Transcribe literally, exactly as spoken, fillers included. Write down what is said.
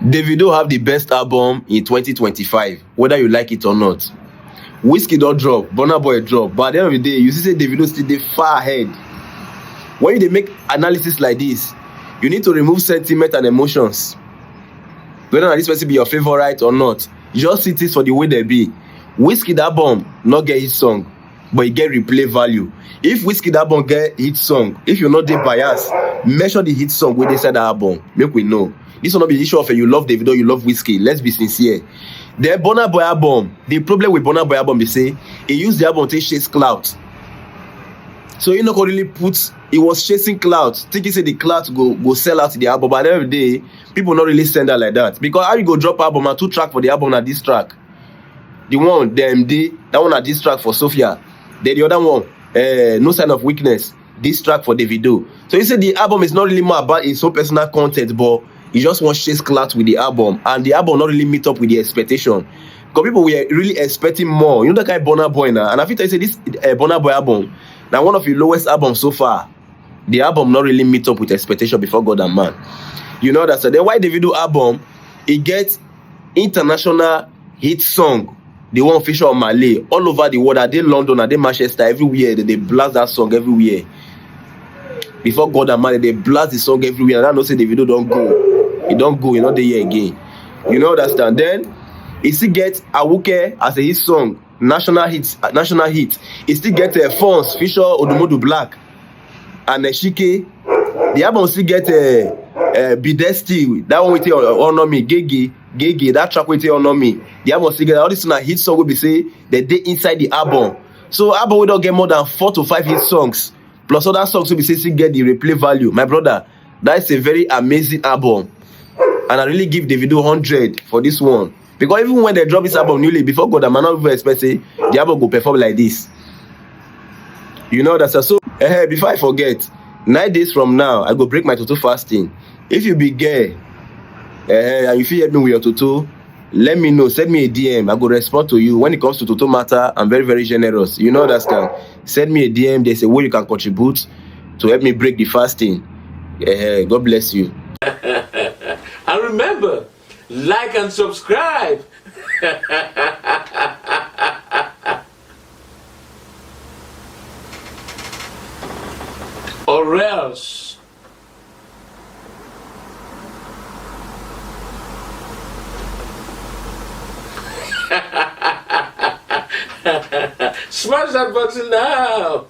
Davido have the best album in twenty twenty-five, whether you like it or not. Wizkid don drop, Burna Boy drop, but at the end of the day, you see say Davido still dey far ahead. When you dey make analysis like this, you need to remove sentiment and emotions. Whether na this person be your favorite or not, just see things for the way they be. Wizkid album no get hit song, but e get replay value. If Wizkid album get hit song, if you no dey bias, measure the hit song wey dey inside the album. Make we know. This one no be the issue of, eh, you love Davido, you love Wizkid. Let's be sincere. Then Burna Boy album, the problem with Burna Boy album be say e use the album take chase clout. So he no go really put, he was chasing clout, thinking say the clout go, go sell out the album. But at the end of the day, people no really send that like that. Because how you go drop album and two track for the album na diss track? The one, dem dey, that one na diss track for Sophia. Then the other one, eh, No Sign of Weakness, diss track for Davido. So you say the album is not really more about his own personal content, but he just wants chase clout with the album, and the album not really meet up with the expectation. Because people were really expecting more. You know that kind of Burna Boy now, and I fit tell you say this, eh, Burna Boy album, now one of the lowest albums so far. The album not really meet up with expectation before God and man. You know that. So then why Davido album, e get international hit song, the one feature on Malay, all over the world. I dey London, I dey Manchester, everywhere they, they blast that song everywhere. Before God and man, they blast the song everywhere. And I know say Davido don't go, he don't go, he not there again. You know understand? Then he still get Awuke as a hit song, national hit, national hit. He still get, uh, Fons feature Odumodu Black and, uh, Shike. The album still get, uh, uh, Bidesti, that one with your Honor Me, Gege, Gege, that track with your Honor Me. The album still get all this na hit song will be say they dey inside the album. So album we don't get more than four to five hit songs, plus other songs will be say still get the replay value. My brother, that's a very amazing album, and I really give Davido hundred for this one. Because even when they drop this album newly, before God, I'm not even expecting the album go perform like this. You know that. So, eh, before I forget, nine days from now, I go break my toto fasting. If you be girl, eh, and you feel help me with your toto, let me know. Send me a D M. I go respond to you. When it comes to toto matter, I'm very, very generous. You know understand? Send me a D M. There's a way you can contribute to help me break the fasting. Eh, God bless you. And remember, like and subscribe. Or else. Smash that button now.